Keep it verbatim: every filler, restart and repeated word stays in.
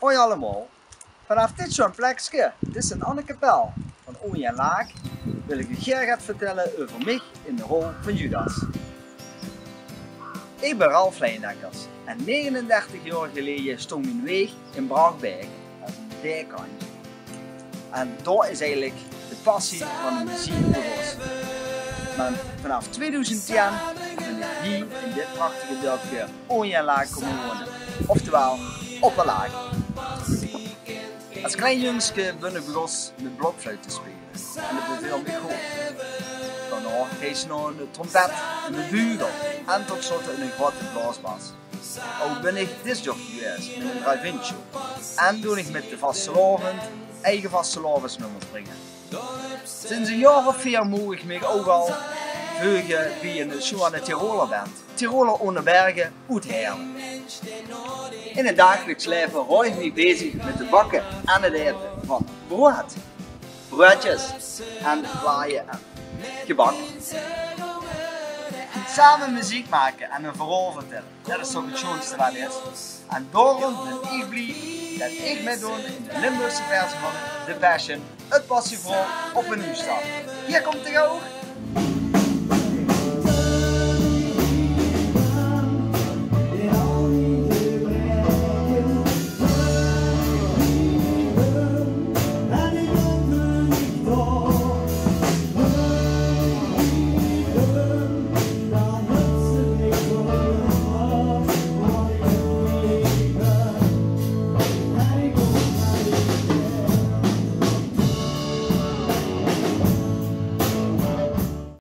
Hoi allemaol. Vanaaf dit sjoon plekske, dit is 'n anger kapel van Oonj en Laak, wil ich uch gaer get vertèlle euver mich in de rol van Judas. Ich bön Ralf Leijndekkers en negenendertig jaor geleje stóng mien weeg in Brachberg es 'n dijkantje. En dao is eigelik de passie van de meziek begós. Want vanaaf tweedoezend tieën bön ich hie in dit prachtige dörpke Oonj en Laak kómme wone. Oftewaal, op de Laak. Es klein jungske bön ich begós mit blokfluit te speule. En det beviel mich good. Daonao kreeg ich nog 'n trompet en 'n bugel. En tot slot 'ne groete blaosbas. Ouch bön ich discjockey gewaes mit 'n drive-in show. En doon ich mit de vastelaovend eige vastelaovesnummers bringe. Sinds 'n jaor of veer moog ich mich ouch al veuge bie 'n show aan de Tiroler band, Tiroler ohne Berge, oet Heerle. In 't dagelijks laeve haoj ich mich bezig mit 't bakke en 't aete van broad, broadjes en vlaaie en gebak. Same meziek make en 'n verhaol vertèlle, det is toch 't sjoonste waat d'r is. En daorum bön ich blie det ich mitdoon in de Limburgse versie van The Passion, 't Passieverhaol, op 'n nuuj start. Hie kump 'r ouch.